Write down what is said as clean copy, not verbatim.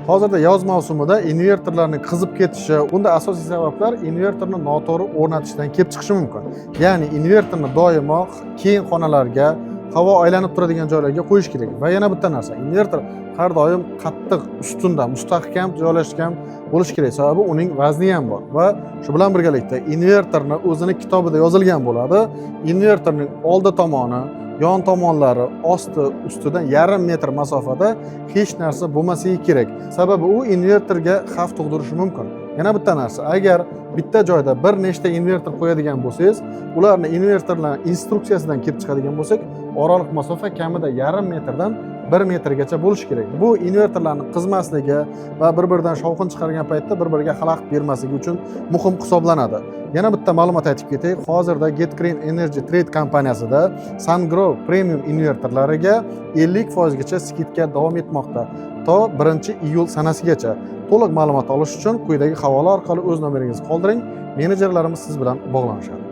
Hozirda yoz mavsumida invertorlarning qizib ketishi, bunda asosiy sabablar invertorni noto'g'ri o'rnatishdan kelib chiqishi mumkin. Ya'ni invertorni doimo keng xonalarga, havo aylanib turadigan joylarga qo'yish kerak. Va yana bitta narsa, invertor har doim qattiq ustunda mustahkam joylashgan bo'lishi kerak, sababi uning vazni ham bor. Va shu bilan birgalikda invertorni o'zini kitobida yozilgan bo'ladi. Invertorning oldi tomoni, yon tomonlari, osti, ustidan yarim metr masofada hech narsa bo'lmasligi kerak, sababi u invertorga xavf tug'dirishi mumkin. Yana bitta narsa, agar bitta joyda bir nechta invertor qo'yadigan bo'lsangiz, ularni invertorlar instruksiyasidan kelib chiqadigan bo'lsak, oraliq masofa kamida yarim metrdan 1 metrgacha bo'lishi kerak. Bu invertorlarni qizmasligi va bir biridan shovqin chiqargan paytda bir biriga xalaqit bermasligi uchun muhim hisoblanadi. Yana bitta ma'lumot aytib ketay: hozirda Get Green Energy Trade kompaniyasida Sungrow Premium invertorlariga 50 foizgacha скидка davom etmoqda to 1-iyul sanasigacha. To'liq ma'lumot olish uchun quyidagi havola orqali o'z nomeringizni qoldiring, menejerlarimiz siz bilan bog'lanishadi.